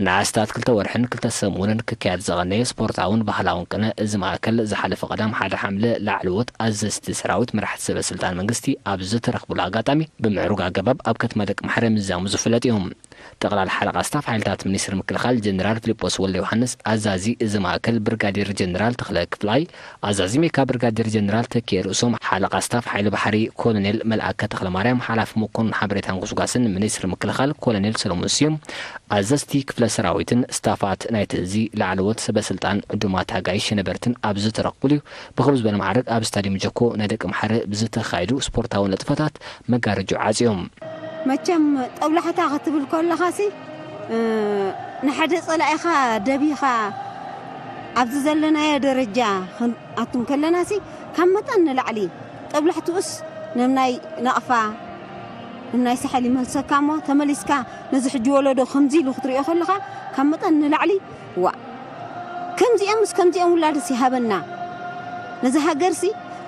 ንኣስታት ክልተ ወርሕን ክልተ ሰሙንን ክካየድ ዝቐነየ ስፖርታውን ባህላውን ቅነ እዚ ማእከል ዝሓለፈ ቀዳም ሓደ ሓምለ ላዕለዎት ኣዘዝቲ ሰራዊት፣ መራሕቲ ሰበ ስልጣን መንግስቲ ኣብ ዝተረኽቡሉ ኣጋጣሚ ብምዕሩግ ኣገባብ ኣብ ከተማ ደቂ ማሕረ ምዝዛሙ ዝፍለጥ እዩ። ጠቕላል ሓለቓ ስታፍ ሓይልታት ሚኒስትሪ ምክልኻል ጀነራል ፊሊጶስ ወልደ ዮሃንስ፣ ኣዛዚ እዚ ማእከል ብርጋዴር ጀነራል ተኽለ ክፍላይ፣ ኣዛዚ ሜካ ብርጋዴር ጀነራል ተኪኤ ርእሶም፣ ሓለቓ ስታፍ ሓይሊ ባሕሪ ኮሎኔል መልኣከ ተኽለማርያም፣ ሓላፊ መኮንን ሓበሬታን ጉስጓስን ሚኒስትሪ ምክልኻል ኮሎኔል ሰለሙን ስዩም፣ ኣዘዝቲ ክፍለ ሰራዊትን ስታፋት ናይቲ እዚ ላዕለዎት ሰበ ስልጣን፣ ዕዱማት ኣጋይሽ ነበርትን ኣብ ዝተረኽቡሉ እዩ ብኽብ ዝበለ ማዕረግ ኣብ ስታዲየም ጀኮ ናይ ደቂ ማሕረ ብዝተኻየዱ ስፖርታዊ ንጥፈታት መጋረጆ ዓጽዮም። መቸም ጠብላሕታ ክትብል ከለኻሲ፣ እ፣ ንሓደ ጸላኢኻ ደቢኻ ኣብዚ ዘለናዮ ደረጃ ክንኣቱ እንከለናሲ፣ ካብ መጠን ንላዕሊ ጠብላሕትኡስ ነናይ ናቕፋ፣ ነናይ ሳሕል ይመልሰካ እሞ፣ ተመሊስካ ነዚ ሕጂ ወለዶ ከምዚ ኢሉ ክትሪኦ ከለኻ፣ ካብ መጠን ንላዕሊ፣ ዋእ፣ ከምዚኦምስ፣ ከምዚኦም ውላድስ ይሃበና። ነዚ ሃገርሲ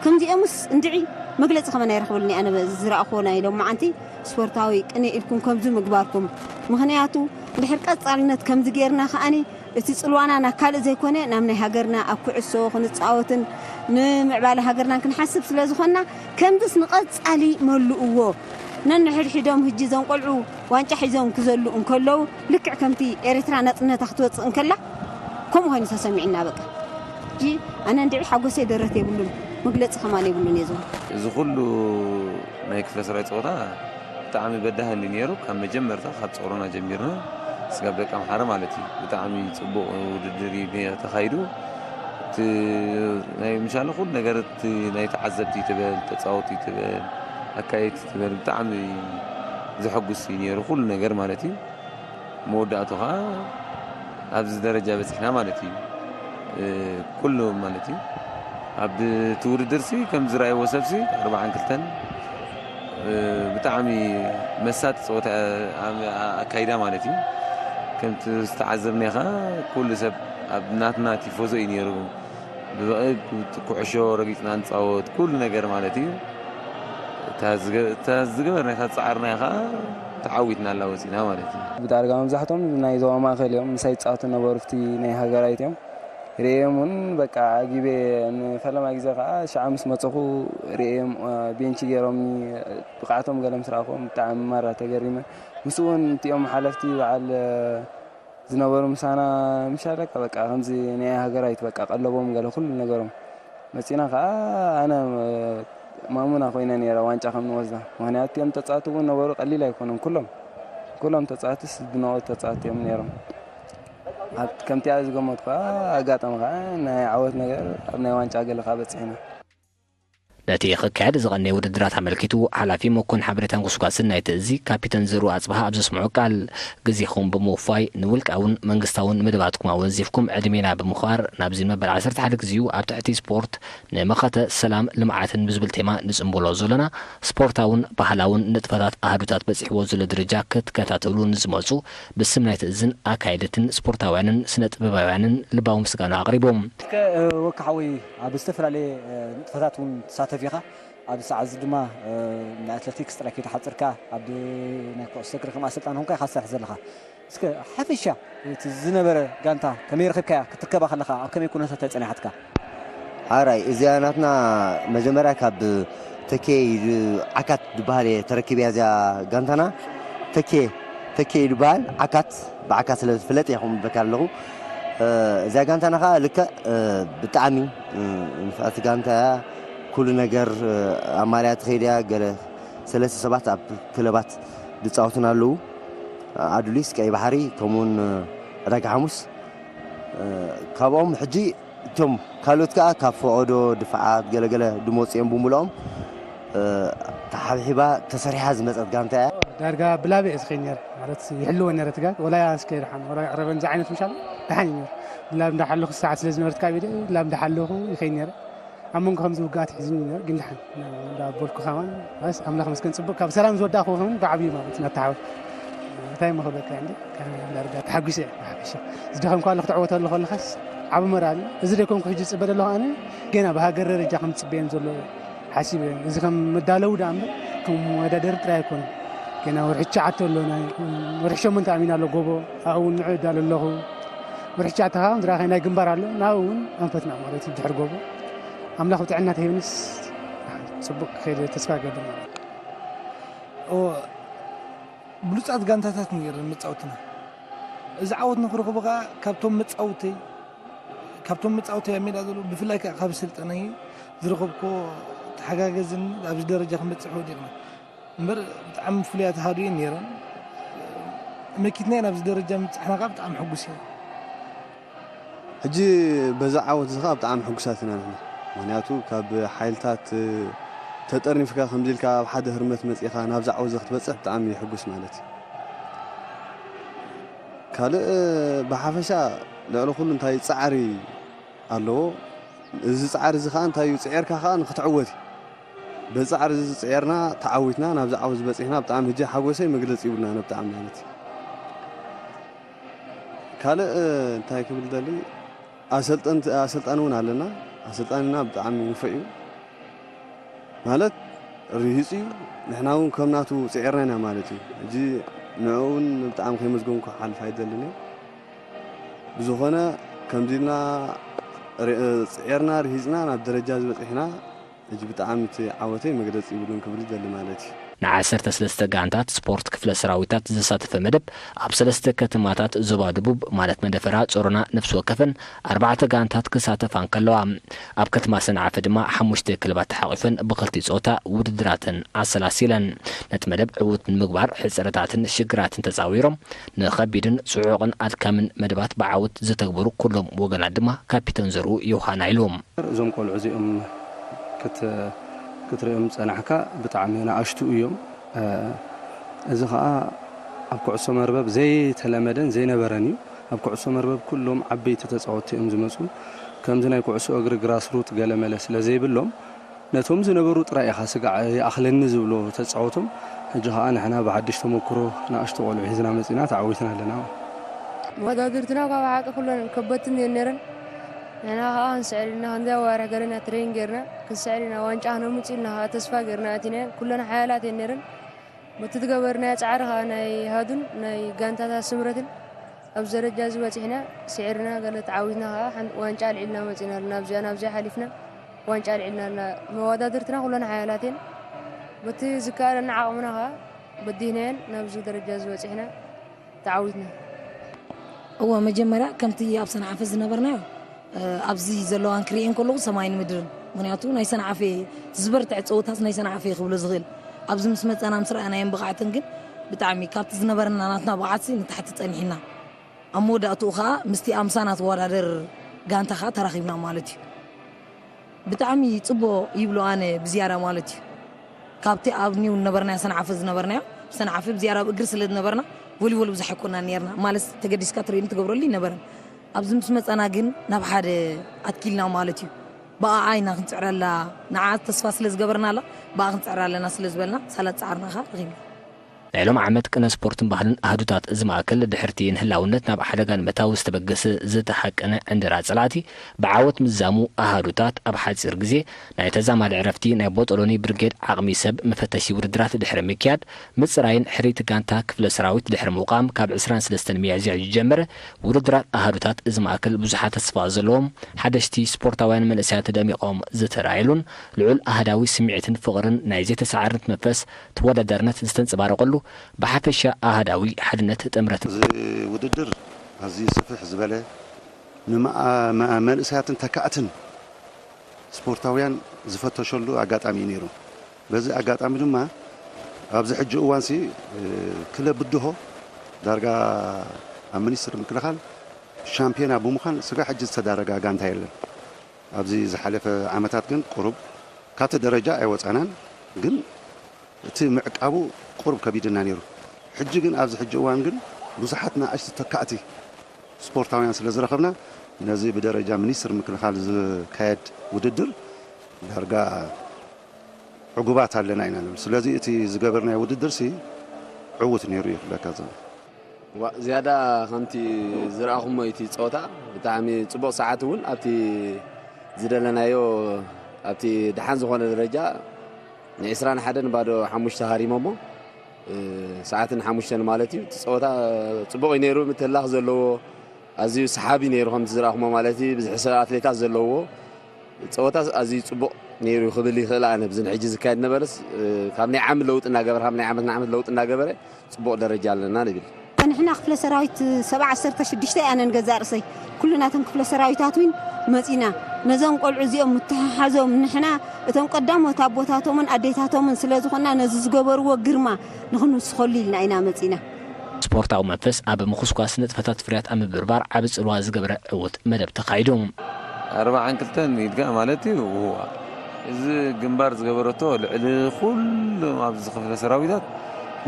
ከምዚኦምስ እንድዒ መግለጺ ከመን ኣይረኽበሉን እየ ኣነ በዚ ዝረኣኽዎ ናይ ሎማዓንቲ ስፖርታዊ ቅኔ ኢልኩም ከምዚ ምግባርኩም። ምኽንያቱ እንድሕር ቀጻልነት ከምዚ ጌርና ከኣኒ እቲ ጽልዋና ናብ ካልእ ዘይኮነ ናብ ናይ ሃገርና ኣብ ኩዕሶ ክንጻወትን ንምዕባለ ሃገርናን ክንሓስብ ስለ ዝኾንና ከምዚስ ንቐጻሊ መልእዎ። ነንሕድሕዶም ህጂ እዞም ቆልዑ ዋንጫ ሒዞም ክዘሉ እንከለዉ ልክዕ ከምቲ ኤርትራ ናጽነታ ክትወጽእ እንከላ ከምኡ ኮይኑ ተሰሚዕና በቃ። ሕጂ ኣነ እንድዒ ሓጎሰይ ደረት የብሉን፣ መግለጺ ከማን የብሉን እየ ዝብል። እዚ ኩሉ ናይ ክፍለ ሰራዊት ጸወታ ብጣዕሚ በዳሂ እንዲ ነይሩ። ካብ መጀመርታ ካብ ጾሮና ጀሚርና ስጋብ ደቂ ኣምሓረ ማለት እዩ። ብጣዕሚ ጽቡቕ ውድድር እዩ ነይ-፣ ተኻይዱ። እቲ ናይ ምሻለ ኩሉ ነገር እቲ ናይ ተዓዘብቲ ትበል፣ ተጻወቲ ትበል፣ ኣካየድቲ ትበል ብጣዕሚ ዘሐጉስ እዩ ነይሩ ኩሉ ነገር ማለት እዩ። መወዳእቱ ኸዓ ኣብዚ ደረጃ በጺሕና ማለት እዩ። እ፣ ኩሉ ማለት እዩ። ኣብ እቲ ውድድርሲ ከም ዝረኣይዎ ሰብሲ ኣርባዓን ክልተን፣ እ፣ ብጣዕሚ መሳጢ ጸወታ፣ እ፣ ኣካይዳ ማለት እዩ። ከምቲ ዝተዓዘብናዮ ኸዓ ኩሉ ሰብ ኣብ ናትና ቲፎዞ እዩ ነይሩ። ብበ-፣ ኩዕሾ ረጊጽና ንጻወት፣ ኩሉ ነገር ማለት እዩ። እታ ዝገ-፣ እታ ዝገበርናያ፣ እታ ዝጸዓርናያ ኸዓ ተዓዊትና ኣላ ወጺና ማለት እዩ። ብዳርጋ መብዛሕትኦም ናይ ዞባ ማእከል እዮም። ምሳይ ይጻወቱ ነበሩ፣ ኣብቲ ናይ ሃገራዊት እዮም። ርእዮም እውን በቃ ዓጊበ፣ ንፈለማ ግዜ ኸዓ ሽዓ ምስ መጸኹ ርእዮም፣ እ፣ ቤንች ገይሮምኒ፣ ብቕዓቶም ገለ ምስ ረኣኹዎም ብጣዕሚ ማራ ተገሪመ። ምስኡ እውን እቲኦም ሓለፍቲ በዓል፣ እ፣ ዝነበሩ ምሳና ምሻለካ በቃ ከምዚ ናይ ሃገራዊት በቃ ቀለቦም ገለ ኩሉ ነገሮም መጺና ከኣ ኣነ ማሙና ኮይነ ነይረ ዋንጫ ከም ንወስዳ። ምኽንያቱ እቲኦም ተጻወቲ እውን ነበሩ፣ ቀሊል ኣይኮኑን ኩሎም። ኩሎም ተጻወትስ ዝድነቑ ተጻወቲ እዮም ነይሮም። ኣብ-፣ ከምቲኣ ዝገመትኩ ከኣ ኣጋጣሚ ከኣ ናይ ዓወት ነገር ኣብ ናይ ዋንጫ ገለ ከኣ በጺሕና። ነቲ ክካየድ ዝቐነየ ውድድራት ኣመልኪቱ፣ ሓላፊ መኮንን ሓበሬታን ጉስጓስን ናይቲ እዚ ካፒተን ዘርኡ ኣጽብሃ ኣብ ዘስምዖ ቃል፣ ግዜኹም ብምውፋይ ንውልቃውን መንግስታውን መደባትኩም ኣወንዚፍኩም ዕድሜና ብምኽባር ናብዚ መበል ዓሰርተ ሓደ ግዜኡ ኣብ ትሕቲ ስፖርት ንመኸተ ሰላም ልምዓትን ብዝብል ቴማ ንጽንብሎ ዘሎና ስፖርታውን ባህላውን ንጥፈታት ኣሃዱታት በጺሕዎ ዘሎ ደረጃ ክትከታተሉ ንዝመጹ ብስም ናይቲ እዝን ኣካየድትን ስፖርታውያንን ስነ ጥበባውያንን ልባዊ ምስጋና ኣቕሪቦም። እስከ፣ እ፣ ወካ ሓወይ ኣብ ዝተፈላለየ፣ እ፣ ንጥፈታት እውን ትሳተፍ ኢኻ። ኣብዚ ሰዓት እዚ ድማ፣ እ፣ ናይ ኣትሌቲክስ ጥራይ ከይተሓጽርካ ኣብ ናይ ኩዕሶ እግሪ ከም ኣሰልጣኒ ኮንካ ኢኻ ትሰርሕ ዘለኻ። እስከ ሓፈሻ እቲ ዝነበረ ጋንታ ከመይ ረኺብካያ? ክትርከባ ከለኻ ኣብ ከመይ ኩነታት እያ ጸኒሓትካ? ሓራይ፣ እዚኣ ናትና መጀመርያ ካብ ተኬ ይድ-፣ ዓካት ዝበሃል እየ ተረኪብያ እዚኣ ጋንታና። ተኬ፣ ተኬ ይበሃል፣ ዓካት፣ ብዓካት ስለ ዝፍለጥ እየ ከምኡ በካ ኣለኹ። እ፣ እዚኣ ጋንታና ኸዓ ልክዕ፣ እ፣ ብጣዕሚ፣ እ፣ ንፍዕቲ ጋንታ እያ። ኩሉ ነገር፣ እ፣ ኣማልያ ትኸይድ እያ። ገለ ሰለስተ ሰባት ኣብ ክለባት ዝጻወቱን ኣለዉ። ኣዱሊስ፣ ቀይ ባሕሪ፣ ከምኡውን ዕዳጋ ሓሙስ። እ፣ ካብኦም ሕጂ እቶም ካልኦት ከኣ ካብ ፈቐዶ ድፋዓት ገለገለ ድመጹ እዮም ብምልኦም። እ፣ ተሓብሒባ ተሰሪሓ ዝመጸት ጋንታ እያ። ዳርጋ ብላብ እየ ዝኸይድ ነይረ፣ ማለት ይሕልወ ነይረ እቲ ጋግ፣ ወላ እስከ ይርሓን፣ ወላ ይቕረበን ዝዓይነት ምሻል ደሓን እዩ ነይሩ። ብላብ እንዳሓለኹ ሰዓት ስለ ዝነበረት ካብ ኢደ ብላብ እንዳሓለኹ ይኸይድ ነይረ። ኣብ መንጎ ከምዚ ውግኣት ሒዙኒ ነይሩ፣ ግን ደሓን እንዳበልኩ ከማን፣ በስ ኣምላኽ መስገን ጽቡቕ፣ ካብ ሰላም ዝወዳእኩ ከማን ብዓብዩ ማለት እዩ፣ እናተሓወ እንታይ እሞ ክብለካ እንዲ፣ ከም ዳርጋ ተሓጒሰ እየ ብሓፈሻ። ዝደኸምኩ ኣለኹ፣ ትዕወት ኣለኹ ከለኻስ ዓቢ ሞራል እዩ። እዚ ደይኮንኩ ሕጂ ዝጽበ ዘለኹ ኣነ፣ ገና ብሃገር ደረጃ ከም ዝጽበየን ዘሎ ሓሲበ እየ። እዚ ከም መዳለዊ ደኣ እምበር፣ ከም መወዳደሪ ጥራይ ኣይኮነን። ገና ወርሒ ትሽዓተ ኣሎ፣ ናይ ወርሒ ሸሞንተ ኣሚና ኣሎ ጎቦ፣ ኣብኡ እውን ንዑ እዳሎ ኣለኹ። ወርሒ ትሽዓተ ከዓ ዝረኣኸ ናይ ግንባር ኣሎ፣ ናብኡ እውን ኣንፈትና ማለት እዩ፣ ድሕሪ ጎቦ። ኣምላኽ ብጥዕና ተሂብንስ፣ ጽቡቅ ክኸይድ ተስፋ እገብር ማለት እዩ። እዎ፣ ብሉጻት ጋንታታት ነይረን መጻወትና። እዚ ዓወት ንኽረኽቦ ከዓ ካብቶም መጻውተይ ካብቶም መጻውተይ ኣብ ሜዳ ዘለዉ፣ ብፍላይ ከዓ ካብ ስልጠነይ ዝረኸብኮ ተሓጋገዝን ኣብዚ ደረጃ ክንበጽሕ ወዲቕና። እምበር ብጣዕሚ ፍሉያት ኣሃዱ እየን ነይረን። መኪትናየን ኣብዚ ደረጃ ምብጻሕና ከዓ ብጣዕሚ ሕጉስ እየ። ሕጂ በዚ ዓወት እዚ ከዓ ብጣዕሚ ሕጉሳት ኢና ንሕና። ምክንያቱ ካብ ሓይልታት ተጠርኒፍካ ከምዚ ኢልካ ኣብ ሓደ ህርመት መጺኻ ናብዚ ዓወት እዚ ክትበጽሕ ብጣዕሚ የሕጉስ ማለት እዩ። ካልእ ብሓፈሻ ልዕሊ ኩሉ እንታይ ጻዕሪ ኣለዎ። እዚ ጻዕሪ እዚ ከዓ እንታይ እዩ፣ ጽዒርካ ከዓ ንክትዕወት እዩ። በዚ ጻዕሪ እዚ ጽዒርና ተዓዊትና ናብዚ ዓወት ዝበጺሕና ብጣዕሚ ሕጂ ሓጎሰይ መግለጺ ይብሉን ኣነ ብጣዕሚ ማለት እዩ። ካልእ እንታይ ክብል ደሊ፣ ኣሰልጠንቲ ኣሰልጣኒ እውን ኣለና። ኣሰልጣኒና ብጣዕሚ ንፉዕ እዩ ማለት ርሂፅ እዩ። ንሕና እውን ከም ናቱ ፅዒርና ኢና ማለት እዩ። ሕጂ ንዕኡ እውን ብጣዕሚ ከይመስገንኩ ክሓልፍ ኣይደልን እየ። ብዝኾነ ከምዚ ኢልና ሪ- ፅዒርና ርሂፅና ናብ ደረጃ ዝበፅሕና ሕጂ ብጣዕሚ እቲ ዓወተይ መግለፂ ይብሉን ክብል ይደሊ ማለት እዩ። ንዓሰርተ ሰለስተ ጋንታት ስፖርት ክፍለ ሰራዊታት ዘሳተፈ መደብ ኣብ ሰለስተ ከተማታት ዞባ ደቡብ ማለት መደፈራ፣ ጾሮና፣ ነፍሲ ወከፈን ኣርባዕተ ጋንታት ክሳተፋ እንከለዋ፣ ኣብ ከተማ ሰንዓፈ ድማ ሓሙሽተ ክለባት ተሓቒፈን ብኽልቲኡ ጾታ ውድድራተን ኣሰላሲለን። ነቲ መደብ ዕዉት ንምግባር ሕጽረታትን ሽግራትን ተጻዊሮም ንኸቢድን ጽዑቕን ኣድካምን መደባት ብዓወት ዝተግበሩ ኩሎም ወገናት ድማ ካፒተን ዘርኡ ዮሃና ኢሉ። እዞም ቆልዑ እዚኦም ክትርእዮም ዝጸናሕካ ብጣዕሚ ንኣሽቱ እዮም። እዚ ኸኣ ኣብ ኩዕሶ መርበብ ዘይተለመደን ዘይነበረን እዩ። ኣብ ኩዕሶ መርበብ ኩሎም ዓበይቲ ተጻወትቲ እዮም ዝመጹ። ከምዚ ናይ ኩዕሶ እግሪ ግራስሩት ገለመለ ስለ ዘይብሎም ነቶም ዝነበሩ ጥራይ ኢኻ ስጋዕ ይኣኽለኒ ዝብሎ ተጻወቶም። ሕጂ ኸኣ ንሕና ብሓድሽ ተመክሮ ንኣሽቱ ቆልዑ ሒዝና መጺና ተዓዊትና ኣለና። መወዳድርትና ካብ ሓቂ ኩለን ከበድትን እየን ነይረን። ንሕና ኸኣ ክንስዕር ኢልና ከምዚ ኣዋርሕ ገለና ትሬን ጌርና ክንስዕር ኢና ዋንጫ ክነምጽእ ኢልና ኸኣ ተስፋ ጌርና ኣቲናየን። ኩለን ሓያላት እየን ነይረን። በቲ ዝገበርናዮ ጻዕሪ ኸኣ ናይ ሃዱን ናይ ጋንታታት ስምረትን ኣብዚ ደረጃ እዚ በጺሕና። ስዒርና ገለ ተዓዊትና ኸኣ ሓንቲ ዋንጫ ኣልዒልና መጺና ኣለና። ኣብዚኣ ናብዚኣ ሓሊፍና ዋንጫ ኣልዒልና ኣለና። መወዳድርትና ኩለን ሓያላት እየን። በቲ ዝከኣለና ዓቕምና ኸኣ በዲህናየን ናብዚ ደረጃ እዚ በጺሕና። ተዓዊትና። እወ መጀመርያ ከምቲ ኣብ ሰንዓፈ ዝነበርናዮ ኣብዚ ዘለዋን ክርእየን ከለኹ ሰማይን ምድርን። ምክንያቱ ናይ ሰንዓፈ ዝበርትዐ ፀወታስ ናይ ሰንዓፈ ክብሎ ዝኽእል ኣብዚ ምስ መፀና ምስ ረኣናየን ብቕዓተን ግን ብጣዕሚ ካብቲ ዝነበረና ናትና ብቕዓትሲ ንታሕቲ ፀኒሕና ኣብ መወዳእትኡ ከዓ ምስቲ ኣምሳና ትወዳደር ጋንታ ከዓ ተራኺብና ማለት እዩ። ብጣዕሚ ጽቡቕ ይብሎ ኣነ ብዝያዳ ማለት እዩ። ካብቲ ኣብ ኒው ዝነበርናዮ ሰንዓፈ ዝነበርናዮ ሰንዓፈ ብዝያዳ ኣብ እግሪ ስለ ዝነበርና ቮሊቦል ብዙሕ ኣይኮናን ነርና ማለት ተገዲስካ ትሬን ትገብረሉ ይነበረን ኣብዚ ምስ መጸና ግን ናብ ሓደ ኣትኪልና ማለት እዩ። ብኣኣ ኢና ክንጽዕረላ ንዓ ተስፋ ስለ ዝገበርናላ ብኣ ክንጽዕራ ኣለና ስለ ዝበልና ሳላ ጻዕርና ኸዓ ረኺብና። ናይ ሎም ዓመት ቅነ ስፖርትን ባህልን ኣህዱታት እዚ ማእከል ድሕርቲ ንህላውነት ናብ ሓደጋ ንምእታው ዝተበገሰ ዝተሓቀነ ዕንደራ ጸላእቲ ብዓወት ምዝዛሙ ኣሃዱታት ኣብ ሓጺር ግዜ ናይ ተዛማዲ ዕረፍቲ ናይ ቦጦሎኒ ብርጌድ ዓቕሚ ሰብ መፈተሺ ውድድራት ድሕሪ ምክያድ ምጽራይን ሕርይቲ ጋንታ ክፍለ ሰራዊት ድሕሪ ምውቃም ካብ ዕስራን ሰለስተን ሚያዝያ ዝጀመረ ውድድራት ኣሃዱታት እዚ ማእከል ብዙሓት ተስፋ ዘለዎም ሓደሽቲ ስፖርታውያን መንእሰያት ደሚቖም ዝተራእየሉን ልዑል ኣሃዳዊ ስምዒትን ፍቕርን ናይ ዘይተሰዓርነት መንፈስ ተወዳዳርነት ዝተንጸባረቐሉ ብሓፈሻ ኣሃዳዊ ሓድነት ጥምረት እዚ ውድድር ኣዝዩ ስፍሕ ዝበለ ንመንእሰያትን ተካእትን ስፖርታውያን ዝፈተሸሉ ኣጋጣሚ እዩ ነይሩ። በዚ ኣጋጣሚ ድማ ኣብዚ ሕጂ እዋንሲ ክለብ ብድሆ ዳርጋ ኣብ ሚኒስትሪ ምክልኻል ሻምፒዮና ብምዃን ስጋ ሕጂ ዝተዳረጋ ጋንታ የለን። ኣብዚ ዝሓለፈ ዓመታት ግን ቁሩብ ካብቲ ደረጃ ኣይወፃናን፣ ግን እቲ ምዕቃቡ ቁሩብ ከቢድና ነይሩ። ሕጂ ግን ኣብዚ ሕጂ እዋን ግን ብዙሓት ንኣሽቱ ተካእቲ ስፖርታውያን ስለ ዝረኸብና ነዚ ብደረጃ ሚኒስትር ምክልኻል ዝካየድ ውድድር ዳርጋ ዕጉባት ኣለና ኢና ንብል። ስለዚ እቲ ዝገበርናዮ ውድድር ሲ ዕዉት ነይሩ እዩ ክብለካ ዘሎ። ዋእ ዝያዳ ከምቲ ዝረኣኹሞ እዩ እቲ ፀወታ ብጣዕሚ ፅቡቕ ሰዓት እውን ኣብቲ ዝደለናዮ ኣብቲ ደሓን ዝኾነ ደረጃ ንዒስራን ሓደን ባዶ ሓሙሽተ ሃሪሞሞ ሰዓትን ሓሙሽተን ማለት እዩ። እቲ ጸወታ ጽቡቕ እዩ ነይሩ። ምትህልላኽ ዘለዎ፣ ኣዝዩ ሰሓቢ ነይሩ፣ ከምቲ ዝረኣኹሞ ማለት እዩ። ብዝሒ ሰብ ኣትሌታት ዘለዎ ጸወታ ኣዝዩ ጽቡቕ ነይሩ ክብል ይኽእል። ኣነ ብዝን ሕጂ ዝካየድ ነበረስ፣ ካብ ናይ ዓመት ለውጢ እናገበረ፣ ካብ ናይ ዓመት ንዓመት ለውጢ እናገበረ፣ ጽቡቕ ደረጃ ኣለና ንብል። ንሕና ክፍለ ሰራዊት ሰብዓ ዓሰርተ ሽዱሽተ እያ ነን ገዛእ ርእሰይ። ኩሉ ናተን ክፍለ ሰራዊታት እውን መጺና። ነዞም ቆልዑ እዚኦም ምትሕሓዞም ንሕና እቶም ቀዳሞት ኣቦታቶምን ኣዴታቶምን ስለ ዝኾንና ነዚ ዝገበርዎ ግርማ ንኽንውስኸሉ ኢልና ኢና መጺና። ስፖርታዊ መንፈስ ኣብ ምኹስኳስ ንጥፈታት ፍርያት ኣብ ምብርባር ዓቢ ጽልዋ ዝገብረ ዕዉት መደብ ተኻይዱ። ኣርባዓን ክልተን ኢድካ ማለት እዩ። እዋ፣ እዚ ግንባር ዝገበረቶ ልዕሊ ኩሎም ኣብዚ ክፍለ ሰራዊታት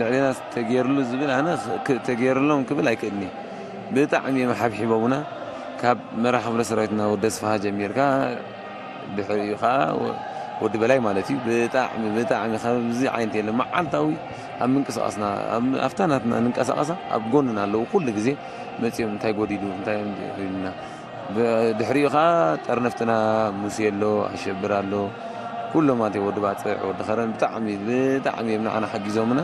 ልዕሌና ተገይርሉ ዝብል ኣነ ክ-፣ ተገይርሎም ክብል ኣይክእልኒ። ብጣዕሚ እዮም ሓብሒቦምና። ካብ መራሕ ክፍለ ሰራዊትና ወዲ ኣስፍሃ ጀሚርካ ድሕሪኡ ከዓ ወ-፣ ወዲ በላይ ማለት እዩ። ብጣዕሚ፣ ብጣዕሚ ከምዚ ዓይነት የለን። መዓልታዊ ኣብ ምንቅስቃስና፣ ኣብ፣ ኣብታ ናትና ንንቀሳቀሳ ኣብ ጎንና ኣለዉ። ኩሉ ግዜ መጺኦም እንታይ ጎዲሉ፣ እንታይ ኢሉና። ብ-፣ ድሕሪኡ ከዓ ጠርነፍትና ሙሴ ኣሎ፣ ኣሸብር ኣሎ፣ ኩሎም ማለት እዩ፣ ወዲ ባጽዕ፣ ወዲ ከረን ብጣዕሚ፣ ብጣዕሚ እዮም ንዓና ሓጊዞምና።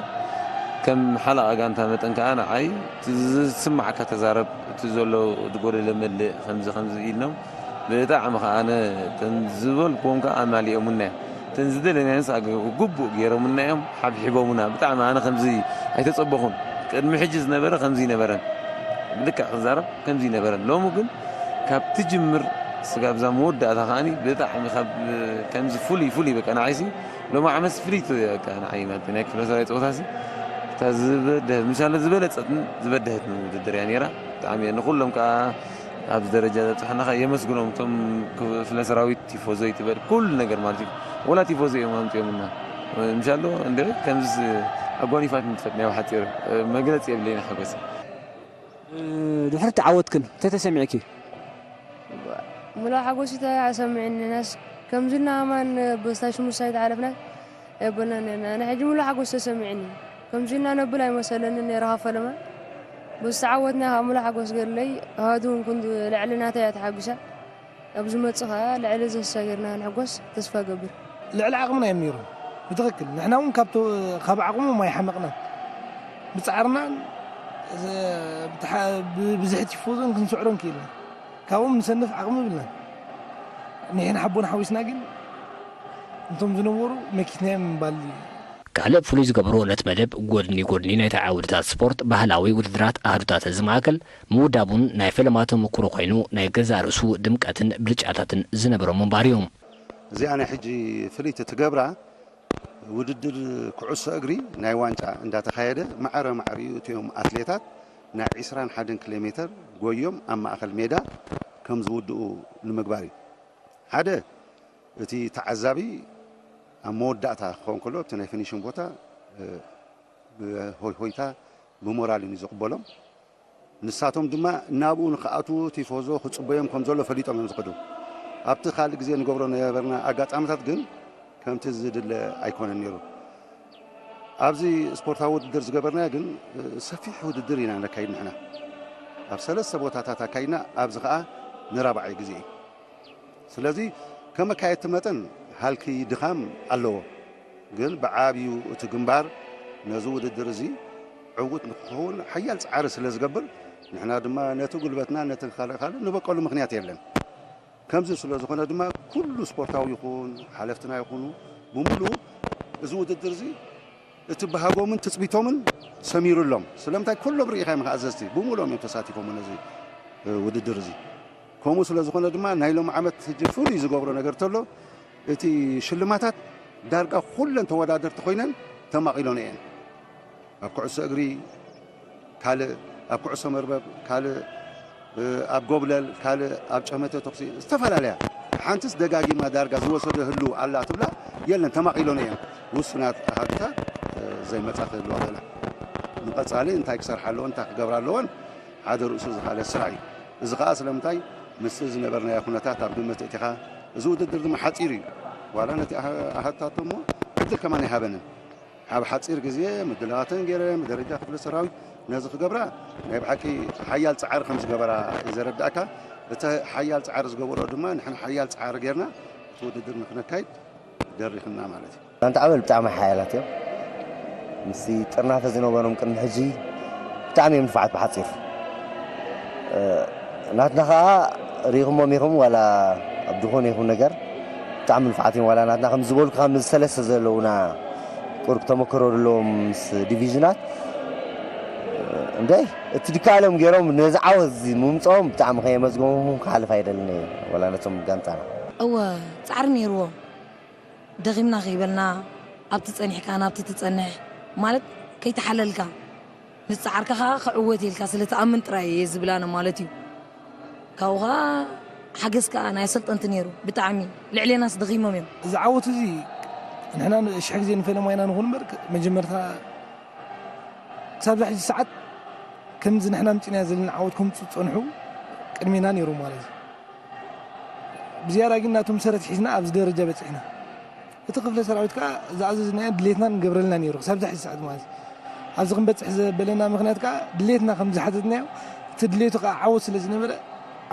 ከም ሓለቓ ጋንታ መጠን ከዓ ንዓይ እቲ ዝስማዓካ ተዛረብ፣ እቲ ዘሎ ዝጎደለ መልእ፣ ከምዚ፣ ከምዚ ኢልኖም ብጣዕሚ ከዓ ኣነ እተን ዝበልክዎም ከዓ ኣማሊኦምና እዮም። እተን ዝደለናየንስ ኣገ-፣ ግቡእ ገይሮምና እዮም፣ ሓብሒቦምና። ብጣዕሚ ኣነ ከምዚ ኣይተጸበኹን። ቅድሚ ሕጂ ዝነበረ ከምዚ ይነበረን። ብልክዕ ክዛረብ ከምዚ ይነበረን። ሎሚ ግን ካብ ትጅምር ስጋብ እዛ መወዳእታ ከዓኒ ብጣዕሚ ካብ ከምዚ ፍሉይ፣ ፍሉይ በቃ ንዓይሲ ሎሚ ዓመትሲ ፍልይቲ በቃ ንዓይ ማለት ናይ ክፍለ ሰራዊት ጸወታሲ እታ ዝበደ-፣ ምሻለ ዝበለጸትን ዝበደሀትን ውድድር እያ ነይራ። ብጣዕሚ እየ ንኹሎም ከዓ ኣብዚ ደረጃ ዘብጽሐና ከዓ የመስግኖም። እቶም ክፍለ ሰራዊት ቲፎዞ ይትበል ኩሉ ነገር ማለት እዩ። ወላ ቲፎዞ እዮም ኣምጺኦምና። ምሻሎ እንድዒ ከምዚ ኣጓኒፋት ንትፈት ናይ ሓጺር መግለጺ የብለይን ሓጎስ። ድሕሪ እቲ ዓወትክን እንታይ ተሰሚዕኪ? ሙሉእ ሓጎስ እዩ ተሰሚዕኒ። ናስ ከምዚ እና ኣማን በስታ ሽሙስ ኣይተሓለፍና የበልና ነርና። ኣነ ሕጂ ሙሉእ ሓጎስ ተሰሚዕኒ። ከምዚ እና ነብል ኣይመሰለኒ ነይረ ካብ ፈለማ። በዚ ተዓወትና ከዓ ሙሉእ ሓጎስ ገለይ። ሃዋት እውን ክንዱ ልዕሊ ናተይ እያ ተሓጒሳ። ኣብ ዝመጽእ ከዓ ልዕሊ እዚ ተሳጊርና ክንሕጎስ ተስፋ እገብር። ልዕሊ ዓቕምና እዮም ነይሮም። ብትኽክል። ንሕና እውን ካብ ተ-፣ ካብ ዓቕሞም ኣይሓመቕናን። ብጻዕርናን፣ እ፣ ብትሓ-፣ ብብዝሒ ቲፎዞን ክንስዕሮን ክኢልና። ካብኦም ንሰንፍ ዓቕሚ የብልናን። ንሕና ሓቦና ሓዊስና ግን፣ እንቶም ዝነበሩ መኪትናዮም ምባል እዩ። ካልእ ፍሉይ ዝገብሮ ነቲ መደብ ጎድኒ ጎድኒ ናይቲ ዓውድታት ስፖርት ባህላዊ ውድድራት ኣህዱታት እዚ ማእከል ምውዳቡን ናይ ፈለማ ተመኩሮ ኮይኑ ናይ ገዛእ ርእሱ ድምቀትን ብልጫታትን ዝነበሮ ምንባር እዩ። እዚኣ ናይ ሕጂ ፍልይቲ ትገብራ ውድድር ኩዕሶ እግሪ ናይ ዋንጫ እንዳተኻየደ ማዕረ ማዕሪኡ እቲኦም ኣትሌታት ናይ ዒስራን ሓደን ኪሎ ሜተር ጎዮም ኣብ ማእከል ሜዳ ከም ዝውድኡ ንምግባር እዩ። ሓደ እቲ ተዓዛቢ ኣብ መወዳእታ ክኸውን ከሎ እቲ ናይ ፊኒሽን ቦታ፣ እ፣ ብሆይሆይታ ብሞራል እዩ ዝቕበሎም። ንሳቶም ድማ ናብኡ ንኽኣትዉ ቲፎዞ ክጽበዮም ከም ዘሎ ፈሊጦም እዮም ዝኸዱ። ኣብቲ ካልእ ግዜ ንገብሮ ነበርና ኣጋጣሚታት ግን ከምቲ ዝድለ ኣይኮነን ነይሩ። ኣብዚ ስፖርታዊ ውድድር ዝገበርናዮ ግን፣ እ፣ ሰፊሕ ውድድር ኢና ነካይድ ንሕና። ኣብ ሰለስተ ቦታታት ኣካይድና፣ ኣብዚ ኸኣ ንራብዓይ ግዜ እዩ። ስለዚ ከም መካየድቲ መጠን ሃልኪ ድኻም ኣለዎ። ግን ብዓብዩ እቲ ግንባር ነዚ ውድድር እዚ ዕዉት ንክኸውን ሓያል ጻዕሪ ስለ ዝገብር፣ ንሕና ድማ ነቲ ጉልበትና ነቲ ካልእ ካልእ ንበቀሉ ምኽንያት የለን። ከምዚ ስለ ዝኾነ ድማ ኩሉ ስፖርታዊ ይኹን ሓለፍትና ይኹኑ ብምሉኡ እዚ ውድድር እዚ እቲ ባህጎምን ትጽቢቶምን ሰሚሩሎም። ስለምንታይ ኩሎም ርኢኻዮም ከኣዘዝቲ ብምሉኦም እዮም ተሳቲፎም ነዚ፣ እ፣ ውድድር እዚ። ከምኡ ስለ ዝኾነ ድማ ናይ ሎም ዓመት ሕጂ ፍሉይ ዝገብሮ ነገር ተሎ እቲ ሽልማታት ዳርጋ ኩለን ተወዳደርቲ ኮይነን ተማቒሎን እየን። ኣብ ኩዕሶ እግሪ ካልእ፣ ኣብ ኩዕሶ መርበብ ካልእ፣ እ፣ ኣብ ጎብለል ካልእ፣ ኣብ ጨመተ ተኹሲ ዝተፈላለያ። ሓንትስ ደጋጊማ ዳርጋ ዝወሰዶ ህሉ ኣላ ትብላ የለን፣ ተማቒሎን እየን። ውሱናት ኣሃዱታት፣ እ፣ ዘይመጻ ክህልዋ ይኽእላ። ንቐጻሊ እንታይ ክሰርሓ ኣለወን፣ እንታይ ክገብራ ኣለወን፣ ሓደ ርእሱ ዝኻለ ስራሕ እዩ። እዚ ኸኣ ስለምንታይ ምስቲ ዝነበርናዮ ኩነታት ኣብ ግምት እቲኻ፣ እዚ ውድድር ድማ ሓጺር እዩ። ዋላ ነቲ ኣሃ-፣ ኣሃዱታት እሞ ዕድል ከማን ኣይሃበንን። ኣብ ሓጺር ግዜ ምድላዋተን ገይረን ብደረጃ ክፍለ ሰራዊት ነዚ ክገብራ ናይ ብሓቂ ሓያል ጻዕሪ ከም ዝገበራ እዩ ዘረዳእካ። እቲ ሓያል ጻዕሪ ዝገበሮ ድማ ንሕና ሓያል ጻዕሪ ገይርና እቲ ውድድር ንክነካይድ ደሪኽና ማለት እዩ። ጋንታ ዓወል ብጣዕሚ ሓያላት እዮም። ምስቲ ጥርናፈ ዝነበሮም ቅድሚ ሕጂ ብጣዕሚ እዮም ንፉዓት ብሓፂር። እ፣ ናትና ኸዓ ርኢኹሞም ኢኹም፣ ዋላ ኣብ ድኹን ይኹን ነገር ብጣዕሚ ንፉዓት እዮም። ዋላ ናትና ከም ዝበልኩ ካብ ሰለስተ ዘለዉና ቁሩብ ተመክሮ ዘለዎም ምስ ዲቪዥናት፣ እ፣ እንደ እቲ ድካሎም ገይሮም ነዚ ዓወት እዚ ምምፅኦም ብጣዕሚ ከየመስገንኩም ክሓልፍ ኣይደልን እየ፣ ዋላ ነቶም ጋንታና። እወ፣ ጻዕሪ ነይርዎ። ደኺምና ከይበልና፣ ኣብቲ ጸኒሕካ ናብቲ ትጸንሕ ማለት ከይተሓለልካ፣ ምስ ጻዕርካ ከኣ ክዕወት ኢልካ ስለ ትኣምን ጥራይ እየ ዝብል ኣነ ማለት እዩ። ካብኡ ከኣ ሓገዝ ከኣ ናይ ኣሰልጠንቲ ነይሩ፣ ብጣዕሚ ልዕሌናስ ደኺሞም እዮም። እዚ ዓወት እዚ ንሕና ሽሕ ግዜ ንፈለማ ኢና ንኹን እምበር፣ መጀመርታ ክሳብ ዛ ሕጂ ሰዓት ከምዚ ንሕና ኣምጺእናዮ ዘለና ዓወት ከምጽኡ ዝጸንሑ ቅድሜና ነይሮም ማለት እዩ። ብዝያዳ ግን ናቶም ሰረት ሒዝና ኣብዚ ደረጃ በጺሕና። እቲ ክፍለ ሰራዊት ከኣ ዝኣዘዝናዮ ድሌትና ንገብረልና ነይሩ ክሳብ ዛ ሕጂ ሰዓት ማለት እዩ። ኣብዚ ክንበጽሕ ዘበለና ምኽንያት ከኣ ድሌትና ከም ዝሓተትናዮ እቲ ድሌቱ ከኣ ዓወት ስለ ዝነበረ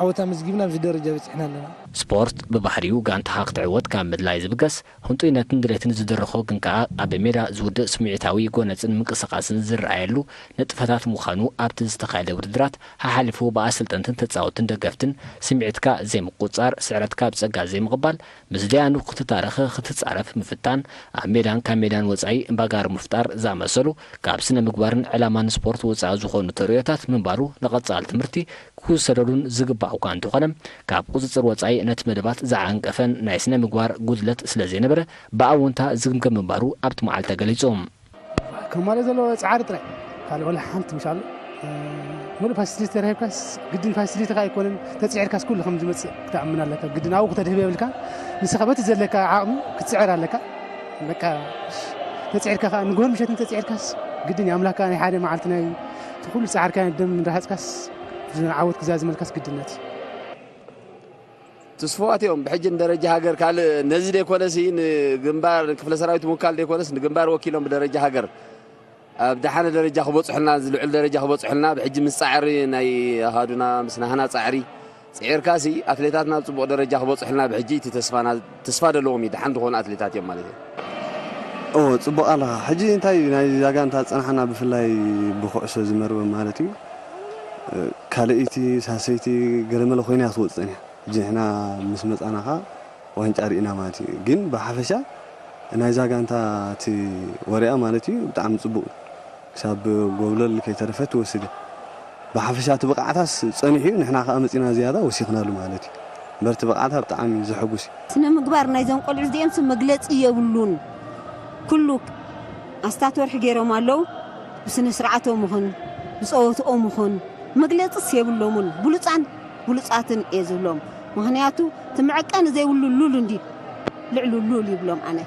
ዓወት ኣመዝጊብና ኣብዚ ደረጃ በጺሕና ኣለና። ስፖርት ብባህሪኡ ጋንታኻ ክትዕወት ካብ ምድላይ ዝብገስ፣ ህንጡይነትን ድሌትን ዝድርኾ ግን ከኣ ኣብ ሜዳ ዝውድእ ስምዒታዊ ጎነጽን ምንቅስቓስን ዝረኣየሉ ንጥፈታት ምዃኑ ኣብቲ ዝተኻየደ ውድድራት ሓሓሊፉ ብኣሰልጠንትን ተጻወትን ደገፍትን ስምዒትካ ዘይምቁጽጻር፣ ስዕረትካ ብጸጋ ዘይምቕባል፣ ምስ ደያኑ ክትታረኸ ክትጻረፍ ምፍታን፣ ኣብ ሜዳን ካብ ሜዳን ወጻኢ ባጋር ምፍጣር ዝኣመሰሉ ካብ ስነ ምግባርን ዕላማን ስፖርት ወጻኢ ዝኾኑ ተርእዮታት ምንባሩ ንቐጻሊ ትምህርቲ ክውሰደሉን ዝግባእ እኳ እንተኾነ፣ ካብ ቁጽጽር ወጻኢ ነቲ መደባት ዝዓንቀፈን ናይ ስነ ምግባር ጉድለት ስለ ዘይነበረ ብኣወንታ ዝግምገም ምንባሩ ኣብቲ መዓልቲ ተገሊጹ። ከማልእ ዘለዎ ጻዕሪ ጥራይ፣ ካልእ ወላ ሓንቲ ምሽ ኣሎ። እ፣ ሙሉእ ፋሲሊቲ ተረኺብካስ ግድን ፋሲሊቲኻ ኣይኮነን፣ ተጽዒርካስ ኩሉ ከም ዝመጽእ ክትኣምን ኣለካ። ግድን ኣብኡ ክተድህብ የብልካ። ንስኻ በቲ ዘለካ ዓቕሚ ክትጽዕር ኣለካ። በቃ ተጽዒርካ ከኣ ንግሆን ምሸትን ተጽዒርካስ ግድን የኣምላካ ናይ ሓደ መዓልቲ ናይ እቲ ኩሉ ጻዕርካ ደም እንዳሃጽካስ ዓወት ክዛዝመልካስ ግድነት እዩ። ትስፉዋት እዮም። ብሕጂ ንደረጃ ሃገር ካልእ ነዚ ደይኮነሲ ንግንባር ንክፍለ ሰራዊት ምውካል ደይኮነስ ንግንባር ወኪሎም ብደረጃ ሃገር ኣብ ደሓነ ደረጃ ክበጽሑልና፣ ዝልዑል ደረጃ ክበጽሑልና ብሕጂ ምስ ጻዕሪ ናይ ኣሃዱና ምስ ናህና ጻዕሪ ጽዒርካሲ ኣትሌታትና ኣብ ጽቡቕ ደረጃ ክበጽሑልና ብሕጂ እቲ ተስፋና፣ ተስፋ ዘለዎም እዩ። ደሓን ዝኾኑ ኣትሌታት እዮም ማለት እዩ። ኦ፣ ጽቡቕ ኣለኻ። ሕጂ እንታይ እዩ ናይ ዛጋንታ ጸናሕና ብፍላይ ብኩዕሶ ዝመርበብ ማለት እዩ። ካልኣይቲ፣ ሳልሰይቲ ገለመለ ኮይና እያ ትወጽእ ጸኒሓ። ሕጂ ንሕና ምስ መጻና ኸኣ ዋንጫ ርኢና ማለት እዩ። ግን ብሓፈሻ ናይዛ ጋንታ እቲ ወሬኣ ማለት እዩ ብጣዕሚ ጽቡቕ እዩ። ክሳብ ጎብለል ከይተረፈ ትወስድ እያ። ብሓፈሻ እቲ ብቕዓታስ ጸኒሑ እዩ፣ ንሕና ከኣ መጺና ዝያዳ ወሲኽናሉ ማለት እዩ። እምበር እቲ ብቕዓታ ብጣዕሚ ዘሐጉስ እዩ። ስነ ምግባር ናይዞም ቆልዑ እዚኦምስ መግለጺ የብሉን። ኩሉ ኣስታት ወርሒ ገይሮም ኣለዉ። ብስነ ስርዓቶም ይኹን ብጸወትኦም ይኹን መግለጽስ የብሎምን። ብሉጻን ብሉጻትን እየ ዝብሎም። ምኽንያቱ እቲ መዐቀኒ ዘይብሉ ሉል እንዲ ልዕሉ ሉል ይብሎም ኣነ።